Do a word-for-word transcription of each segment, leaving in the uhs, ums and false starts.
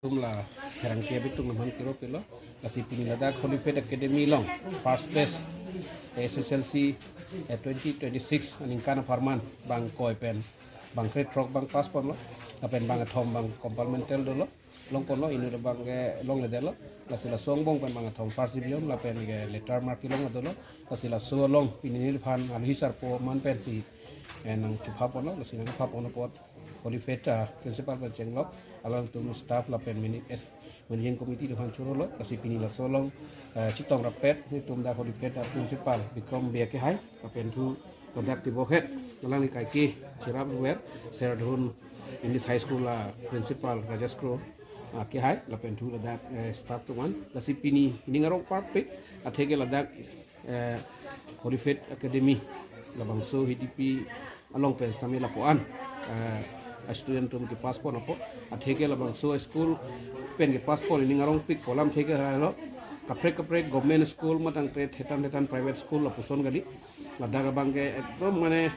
Alanglitum la pherangke abitung aman kiro pilo. Lasi pini ladak Holy Faith Academy along first batch S S L C, eh, twenty twenty-six aningkan apharman bang koi pen bang krethrok bang pass ponlo, lapen bang kethom bang compartmental dolo, longponlo, inut abang ke longledetlo. Lasi laso angbong pen bang kethom first division lapen ke letter mark kelong dolo. Lasi laso along pini neliphan alohi sarpo aman pensi, eh, nangchupha ponlo, lasi nangchupha pon apot Holy Faith, ah, principal pen chenglok, alangtum staff lapen mini-, es-, managing committee aphan chorolo. Lasi pini laso along, eh, chetong rapet nelitum dak Holy Faith, ah, principal Bikram Bey akehai, lapen thu ladak tibokhet alangli kaike cherapver, Serdihun English High School, ah, principal Rajesh Kro, ah, akehai, lapen thu ladak, eh, staff atum an. Lasi pini ining arong parpik, atheke ladak, eh, Holy Faith Academy labangso H D P along pen sami lapuan, eh, student atum kepass pon apot, atheke labangso school pen kepass pon ining arong pik pu alam atheke halo, kaprek kaprek government school matangte thetan thetan private school lapuson kali. Ladak abang ke ekdom mane,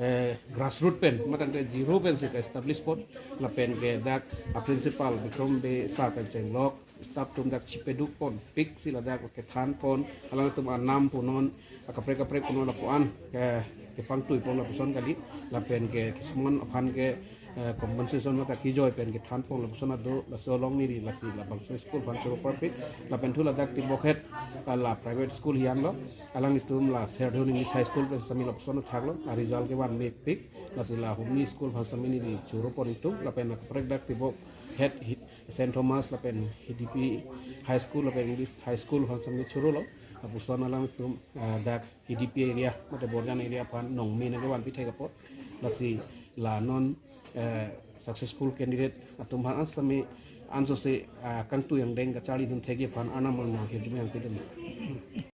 eh, grassroot pen matangte zero pensi ke-establish pon, lapen ke dak a principal Bikram Bey sir pen chenglok, staff atum dak chipaduk ponpik si ladak kethan pon, alangtum anam punon, akaprek kaprek punon lapuan, eh, kepangtui pon lapuson kali, lapen ke kisman aphan ke, eh, compensation mate kejoi pen kethan pon lapuson ado. Laso along neli lasi labangso school aphan choro parpik, lapen thu ladak tibokhet, ah, la private school hian lo, alanglitum la Serdihun English High School pen sami lapuson thaklo, a result kevan mepik, lasi la humni school aphan sami neli choro pon itum, lapen akaprek dak tibokhet hi-, Saint Thomas lapen H D P High School lapen English High School aphan sami chorolo. Lapuson alangtum, ah, dak H D P area mate Borjan area aphan nongme nangkevan pithek apot. Lasi la non, eh, successful candidate atum aphan an sami ansose, ah, kangtui angdeng kacharlidun thekji aphan arnam arnam hirjume nangpidun.